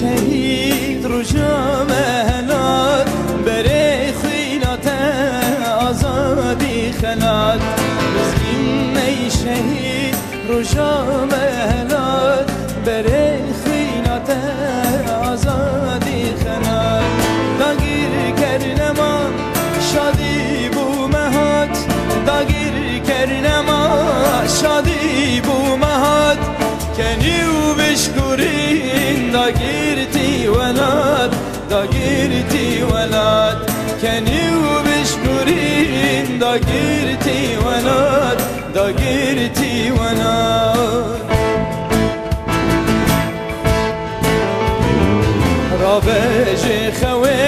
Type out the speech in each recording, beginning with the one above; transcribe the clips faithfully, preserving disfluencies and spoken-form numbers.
Şehîd roja me helat, berê xwîna te azadî xelat. Mizgîn ey şehîd roja me helat, berê xwîna te azadî xelat. Dagîrker nema şadî bû me hat, dagîrker nema şadî bû me hat. Kenî û bişkurîn dagirtî welat, dagirtî welat. Kenî û bişkurîn dagirtî welat, dagirtî welat. Rabe ji xewê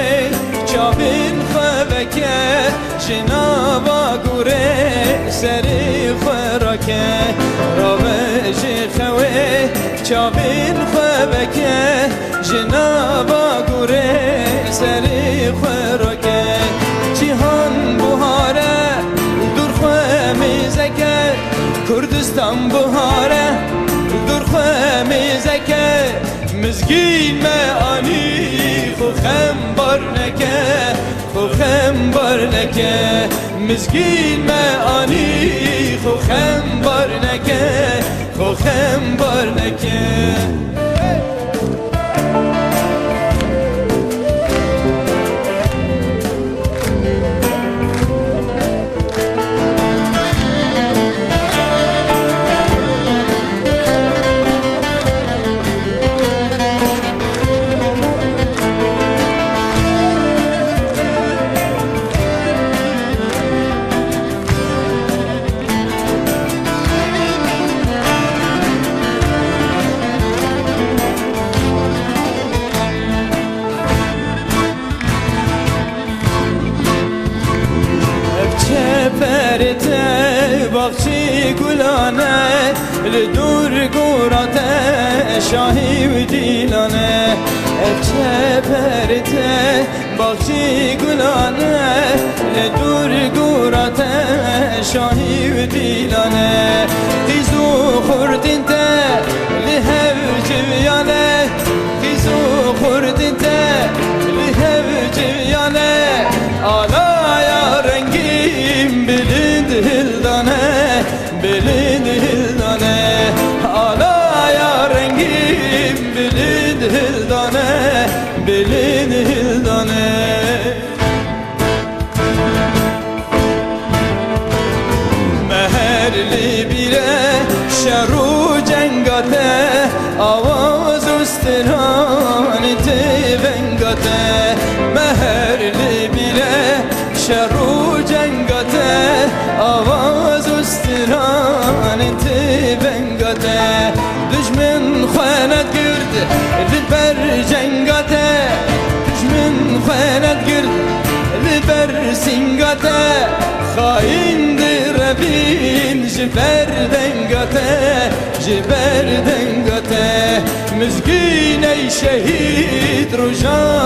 çavên xwe veke, ji nava gurê serê xwe rake. Rabe ji xewê çavên xwe veke, ji nava gurê serê xwe rake. Cîhan buhare, dûr xwe mêzeke, Kurdistan buhare, dûr xwe mêzeke. Mizgîn me anî xwe xem bar neke, xwe xem bar neke. Mizgîn me anî xwe xem bar neke, xwe xem bar neke. Ev çeperê te baxçî gulan e, li dûr gora te şahî û dîlan e. Ev çeperê te baxçî gulan e, li dûr gora te şahî û dîlan e. Qîz û xurtîn te li hev civiyan e, qîz û xurtîn te li hev civiyan e. Alaya rengîn bilind hildan e, bilind hildan e. Alaya rengîn bilind hildan e, bilind hildan e. Me her li bîr e şer û cenga te, awaz û stranê tê venga te. Me her li bîr e şer û cenga te, awaz û stranê tê venga te. Dijmin xwe nedigirt li ber cenga te, dijmin xwe nedigirt li ber sînga te. Xayîn direvîn ji ber denga te, ji ber denga te. Mizgîn ey şehîd roja